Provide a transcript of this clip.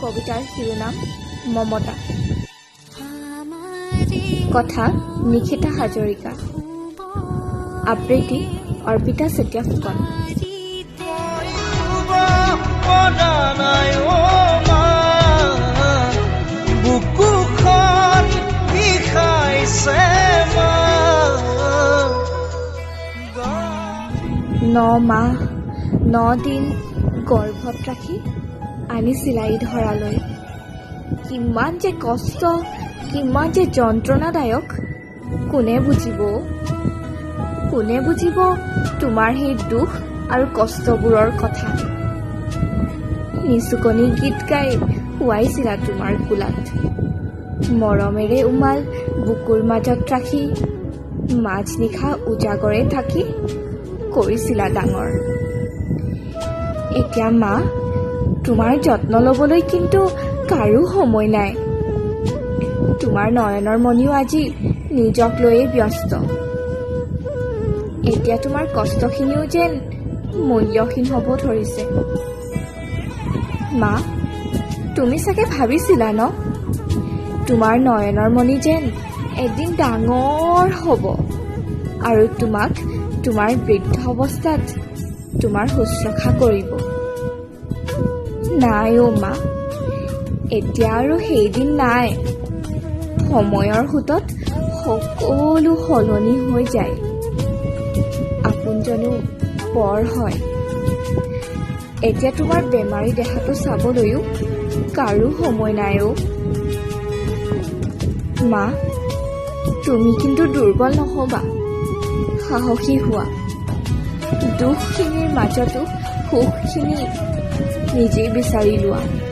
কবিতাৰ শিৰোনাম মমতা। কথা নিশিতা হাজৰিকা। আবৃত্তি অৰ্পিতা চেতিয়া ফুকন। পৰা নাই অ মা, বুকুখন বিষাইছে মা। 9 মাহ 9 দিন গৰ্ভত ৰাখি আনিছিলা এই ধৰালৈ। কিমান যে কষ্ট, কিমান যে যন্ত্ৰণাদায়ক, কোনে বুজিব? কোনে বুজিব তোমাৰ সেই দুখ আৰু কষ্টবোৰৰ কথা? নিচুকনি গীত গাই শুৱাইছিলা তোমাৰ কোলাত। মৰমেৰে উমাল বুকুৰ মাজত ৰাখি মাজনিশা উজাগৰে থাকি কৰিছিলা ডাঙৰ। এতিয়া মা, তোমাৰ যত্ন ল'বলৈ কিন্তু কাৰো সময় নাই। তোমাৰ নয়নৰ মণিও আজি নিজক লৈয়ে ব্যস্ত। এতিয়া তোমাৰ কষ্টখিনিও যেন মূল্যহীন হ'ব ধৰিছে। মা, তুমি চাগে ভাবিছিলা ন, তোমাৰ নয়নৰ মণি যেন এদিন ডাঙৰ হ'ব আৰু তোমাক তোমাৰ বৃদ্ধ অৱস্থাত তোমাৰ শুশ্ৰূষা কৰিব। নাই অ' মা, এতিয়া আৰু সেইদিন নাই। সময়ৰ সোঁতত সকলো সলনি হৈ যায়। আপোনজনো পৰ হয়। এতিয়া তোমাৰ বেমাৰী দেহাটো চাবলৈও কাৰো সময় নাই অ'। মা, তুমি কিন্তু দুৰ্বল নহ'বা, সাহসী হোৱা। দুখখিনিৰ মাজতো সুখখিনি নিজেই বিচাৰি লোৱা।